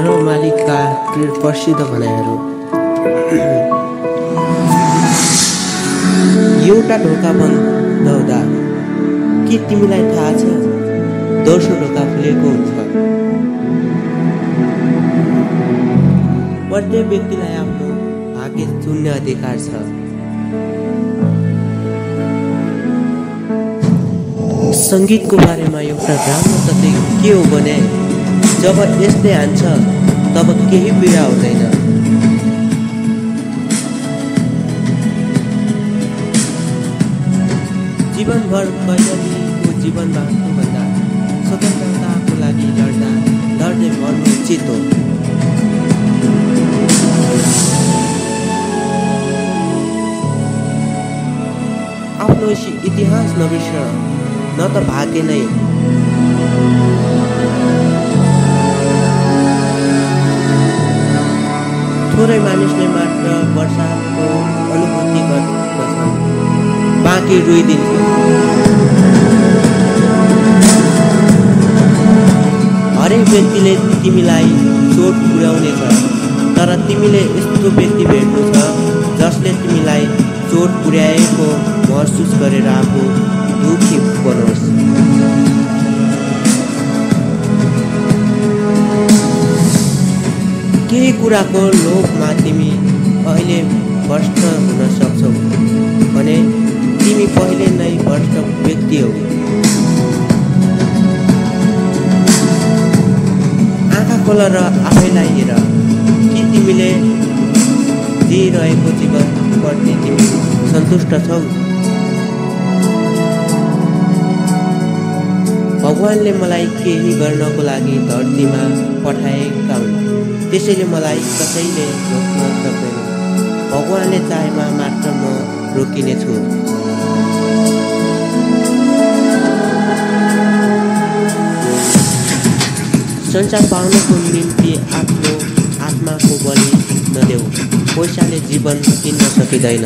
हेरो मालिकका प्रसिद्ध भनाइहरू। एउटा ढोका बन्द हुँदा के तिमीलाई थाहा छ दोस्रो ढोका खुलेको हुन्छ। प्रत्येक व्यक्तिलाई आफ्नो भाग्य चुन्ने अधिकार छ। सङ्गीतको बारेमा एउटा राम्रो तथ्य के हो भने जब यसले हान्छ तब केही पीडा हुँदैन। जीवनभर कैदीको जीवन बाँच्नुभन्दा स्वतन्त्रताको लागि लड्दै मर्नु उचित हो। आफ्नो इतिहास नबिर्स, न त भाग्य नै। थोरै मानिसले मात्र वर्षाको अनुभूति गर्दछन्, बाँकी रुइदिन्छ। हरेक व्यक्तिले तिमीलाई चोट पुर्याउनेछ, तर तिमीले यस्तो व्यक्ति भेट्नु छ जसले तिमीलाई चोट पुर्याएको महसुस गरेर आफू दुखी बनोस्। केही कुराको लोभमा तिमी अहिले भ्रष्ट हुन सक्छौ भने तिमी पहिले नै भ्रष्ट व्यक्ति हौ। आँखा खोल र आफैलाई हेर कि तिमीले जिइरहेको जीवनप्रति तिमी सन्तुष्ट छौ। भगवानले मलाई केही गर्नको लागि धरतीमा पठाएका हुन्, त्यसैले मलाई कसैले रोक्न सक्दैन। भगवानले चाहेमा मात्र म रोकिनेछु। संसार पाउनको निम्ति आफ्नो आत्माको बलि नदेऊ। पैसाले जीवन किन्न सकिँदैन।